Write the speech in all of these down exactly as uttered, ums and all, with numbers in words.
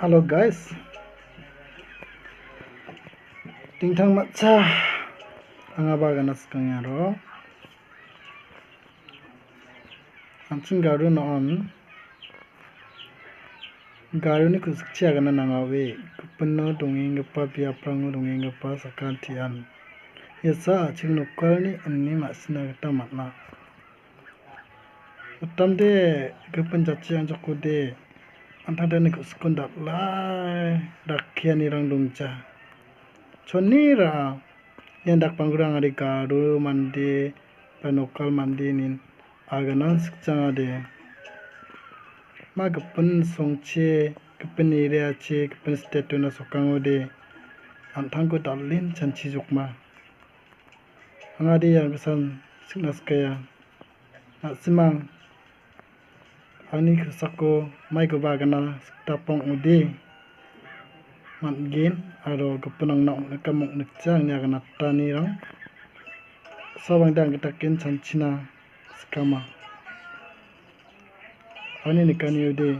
Hello guys, dingtang matcha anga bagana sikang aro an·ching garu no·on. Garuni ku·sikchi agana nangawe gipino dongenggipa biaprango dongenggipa sakantian ia·sa a·ching nokkalni ine ma·sina gita man·a. Mitamde gipin jatchi angjokode an·tangtangni ku·sikon dal·a rakkianirang dongja. Chonira ian dakbangkurangari garu mande ba nokal mandenin aganan sikjangade. Ma gipin songchi, gipin area-chi, gipin state-ona sokangode an·tangko dal·en chanchijokma. Angade ia gisan sikna sikaya. Na·simang angni kosako maikoba agana sikdapong ode man·gen aro gipin angna ong·nikam ong·nikja angni aganatanirang sabangde anggitaken chanchina sikama. Ani nikaniode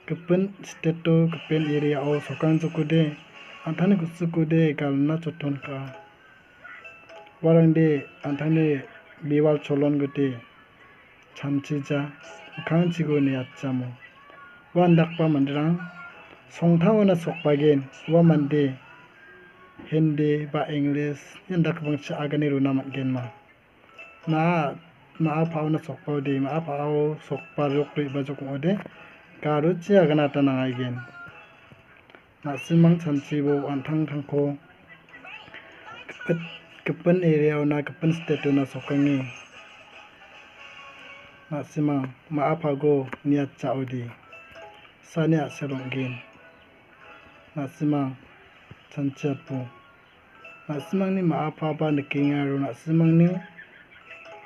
gipin state-o gipin area-o sokangjokode an·tangni ku·sikode galna joton ka·a. Uarangde an·tangni bewal cholon gode chanchija mikkangchiko niatjamo. Uandakba manderang songtaona sokbagen ua mande Hindi ba English iandakbangchi agane rona man·genma. Ma, ma·a pa·ona sokbaode, ma·a pa·ao sokba jok re·bajok ong·ode, garuchi aganata nangaigen. Na·simang chanchibo an·tangtangko gipit-, gipin area-ona, gipin state-ona sokange. Na·simang ma·a pa·go niatjaode, sani a·sel ong·gen. Na·simang chanchiatbo. Na·simangni ma·a pa·ba nikenga aro na·simangni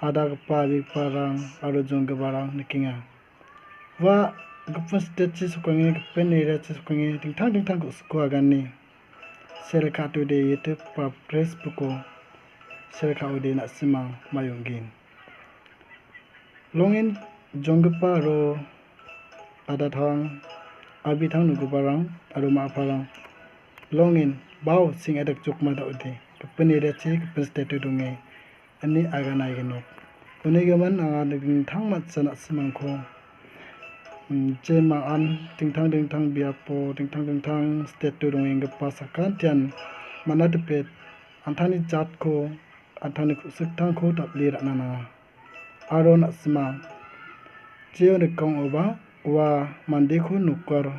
adagipa abigiparang aro jonggiparang nikenga. Ua gipin state-chi sokange, gipin area-chi sokange, dingtang dingtang ku·siko agane. Share ka·atode YouTube ba Facebook-o share ka·ode na·simang mai ong·gen. Longen jonggipa aro adatang, abitang noggiparang aro ma·aparang. Longen bao sing·e dakjokma da·ode, gipin area-chi, gipin state-o donge, ine aganaigenok. Unigimin anga dingtang matcha na·simangko, mm, jemangan dingtang dingtang biapo, dingtang dingtang state-o dongenggipa sakantian man·a dipet, an·tangni jatko, an·tangni ku·siktangko dal·e ra·na nanga. Aro na·simang, jeo nikong·oba ua mandeko nokar